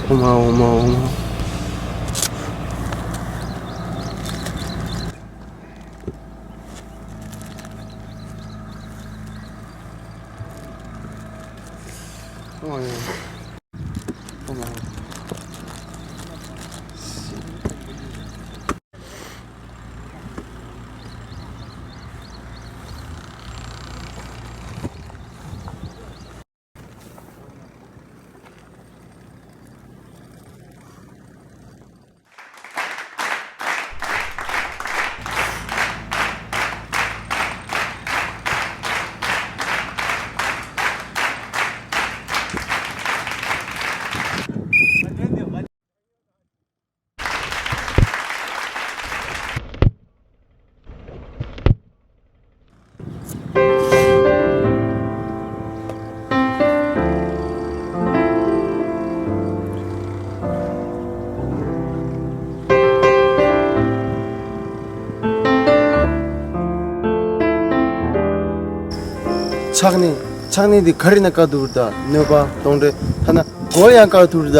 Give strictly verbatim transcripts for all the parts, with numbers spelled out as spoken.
ཨོ་མ་ཨོ་མ་ཨོ་མ། ཨོ་ཡ། ཨོ་མ་ཨོ། ཆག་ནི་ཆག་ནི་འདི་ག་རེ་ན་བཀག་ཐུབ་རེད་ད། གནོད་པ་གཏོང་འདྲེ་ཐ་ན་མགོ་ཡང་བཀག་ཐུབ་རེད་ད།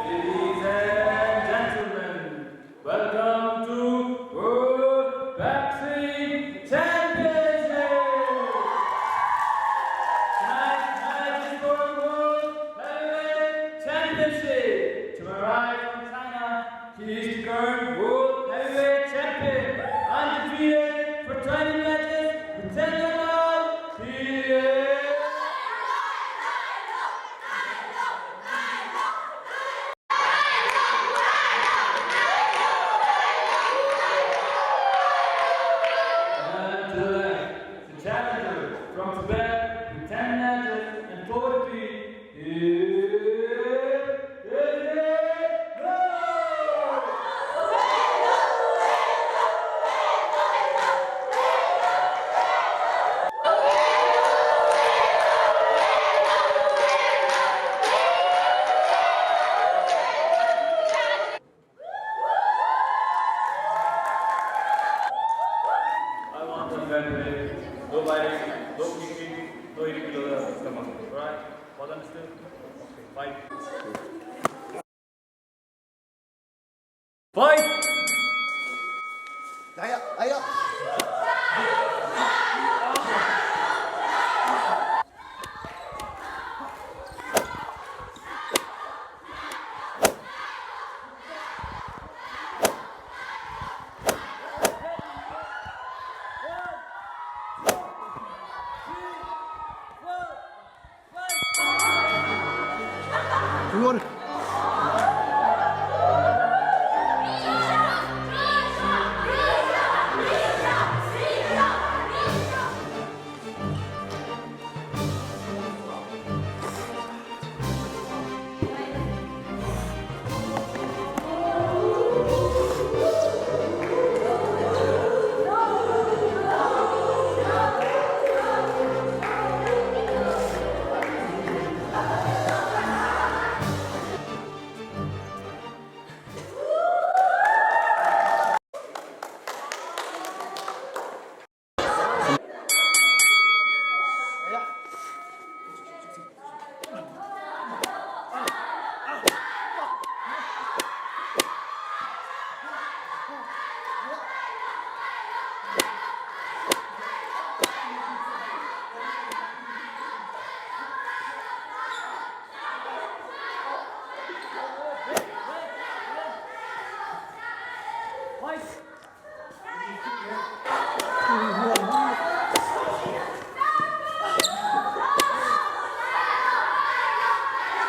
Ladies and gentlemen, welcome to World Boxing Championship! Tonight's match is for World Heavyweight Championship. To my right from China, he is the current World Heavyweight Champion, undefeated for twenty matches with ten knockout. He is And to the left, the challenger from Tibet with ten matches and four defeats, is David Lowe. I want to congratulate no biting, no kicking, no hitting below the stomach. Alright? All understood? Okay, fight. Fight!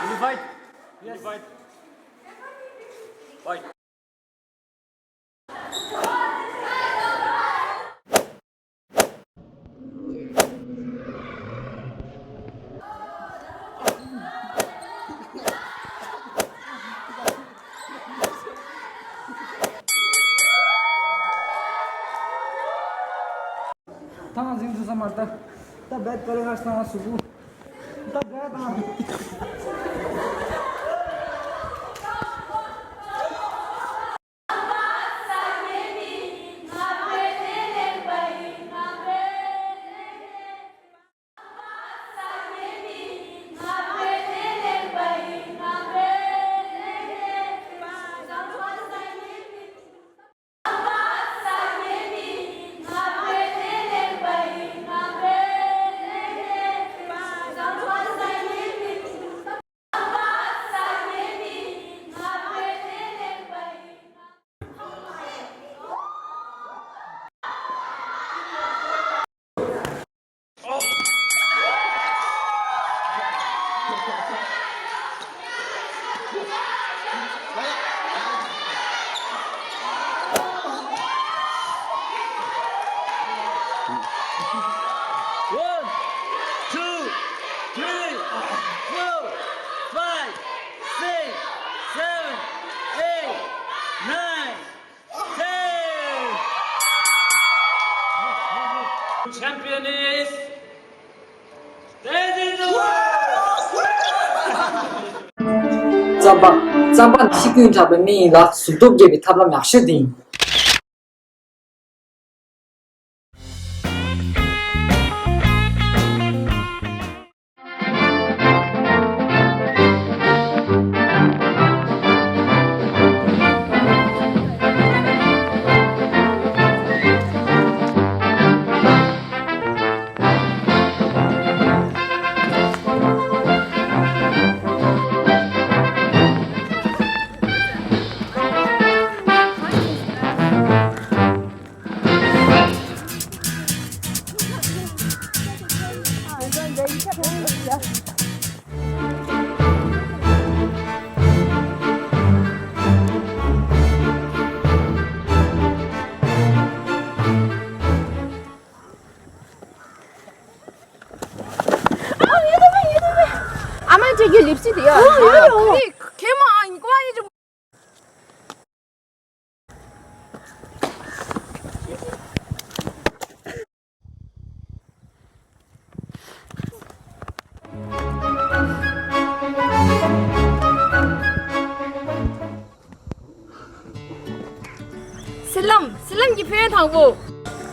Unified. Unified. Fight. ཐང་ཟིང་དུ་ས་མར་ད། ད་བེད་ཀ་རེ་ཧར་སང་སུ་གུ། ད་ག་དང་། One, two, three, four, five, six, seven, eight, nine, ten. Champion is Daisy Zhuang. རྩམ་པ། རྩམ་པ་ནི་ཤི་ཀུན་དྲག་པའི་སྨན་ཡིན་ལ། གཟུགས་སྟོབས་རྒྱས་པའི་ཐབས་ལམ་ཡག་ཤོས་དེ་ཡིན། ཨ་མ་ཅིག་གི་ལིབ་སི་དེ་ཡ། ཨོ་ཡ་ཡ། ཁེ་མ་ཨ་ཉི་ཀོ་ཨ་ཉི་ཅི། སི་ལམ། སི་ལམ་གྱི་ཕན་ཡོན་དང་པོ།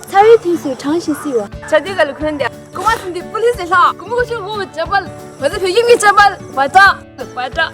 ཚ་བའི་དུས་སུ་གྲང་ཞིང་བསིལ་བ། ཆ་དུས་ག་ལ་ཁོན་ཏེ། ཀུ་མ་སིན་དི་པུ་ལིས་ལ་ཀུ་མུ་ཤུ་ཧུ་བ་ཅ་པལ། བ་ཟི་བེ་ཡིམ་གྱི་ཅ་པལ། བ་ཏྲ། བ་ཏྲ།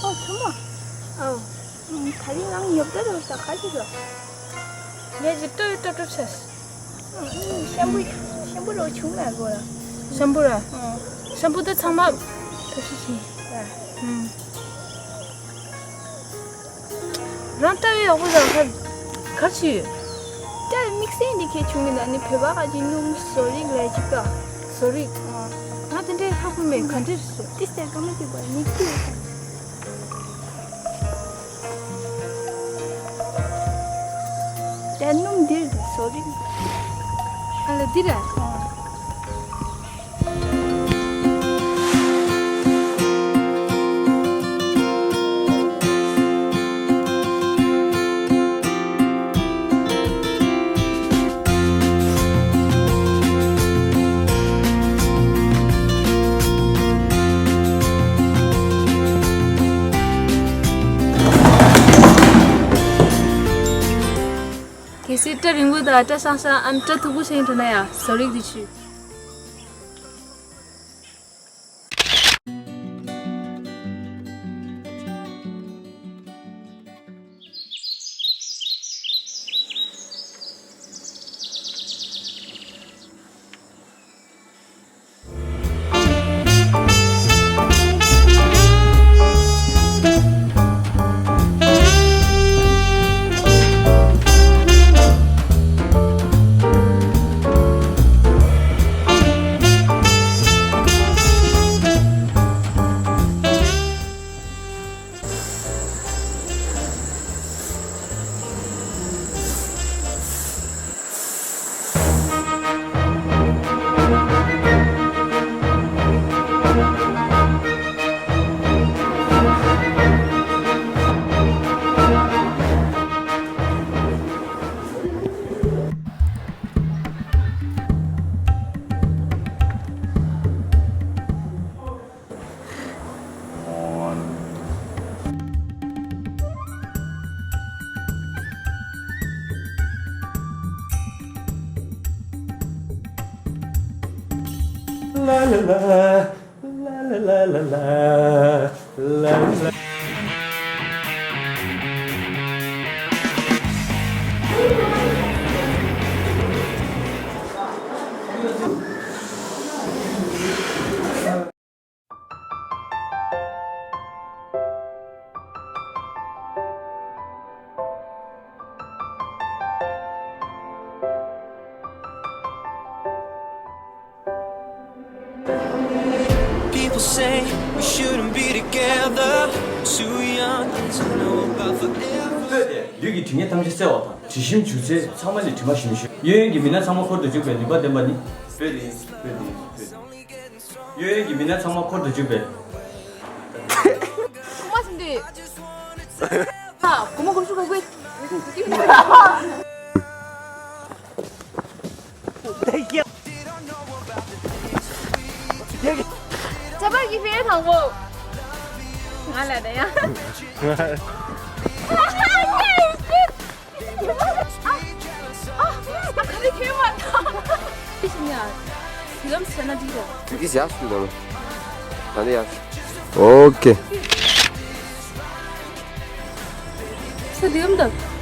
ཨོ་ཆུང་མ། ཨོ། ད་རིང་ངང་ཉོབ་ད་རོ་ད་ཁ་ཅིག་ལ། ངས་ཅིག་ལྟོས་ལྟོས་ལྟོས་བྱས། ཤམ་བུ། ཤམ་བུ་རོ་ཆུང་མ་གོ་ལ། ཤམ་བུ་ར། ཤམ་བུ་དེ་ཚང་མ་ཐབས་ཤེས་བྱས། རང་ལྟ་བའི་ཡག་པོ་ལ་ཁར་ཁར་ཆུ་ཡོད། ལྟ་དམིགས་བསལ་འདི་ཁའི་ཆུང་མི་ན་ནི་བོད་པ་ག་ཅིག་སྣུམ་བཟོ་རིགས་ལས་ཅིག་ལྟ། བཟོ་རིགས། ང་དེ་འདྲའི་ལྷག་པོ་མེད་ག་འདྲས་བཟོ། ཏི་སྟེར་ཀ་མ་ཅིག་པ་དམིགས་བསལ། དེ་སྣུམ་འདིར་བཟོ་རིགས། ཨ་ལ་འདི་ར། གལ་སྲིད་སྐྲ་རིང་པོ་དང་སྐྲ་སང་སང་ཨ་ནི་སྐྲ་མཐུག་པོ་བྱས་འགྲོ་ན་ཡང་བཟོ་རིག་འདི་ཆུ། People say we shouldn't be together. Too young to know about forever. སྤོས་ཏེ་ལུས་ཀྱི་དྲི་ངད་ཐམས་ཅད་བསལ་བ་དང་། དྲི་ཞིམ་འཇུ་ཚད་ཚང་མ་ནས་དྲི་མ་ཞིམ་ཞིམ། གཡས་གཡོན་གྱི་མི་སྣ་ཚང་མ་འཁོར་དུ་འཇུག་པའི་ནུས་པ་ལྡན་པ་ནི། སྤོས་ཏེ་ཡིན། སྤོས་ཏེ་ཡིན། སྤོས་ཏེ་ཡིན། གཡས་གཡོན་གྱི་མི་སྣ་ཚང་མ་འཁོར་དུ་འཇུག་པའི། གོང་མ་ཟིན་ཏེ། ཨ། གོང་མ་གོམས་ཤུགས་ག་དགོས། ཁྱད་པར་གྱི་ཕན་དང་པོ། ང་ལ་ད་ཡང་། ཨ། ཨ། ག་ལེ་ཁྱོད་མ་ཐང་། དེ་བཞིན་ཡང་། དུས་ལམ་ཟེར་ན་འགྲིག་རེད། དུས་ཀྱི་ཞག་སུ་དང་། ད་ནི་ཡང་། ཨོ་ཀེ། ས་དེ་གམ་དང་།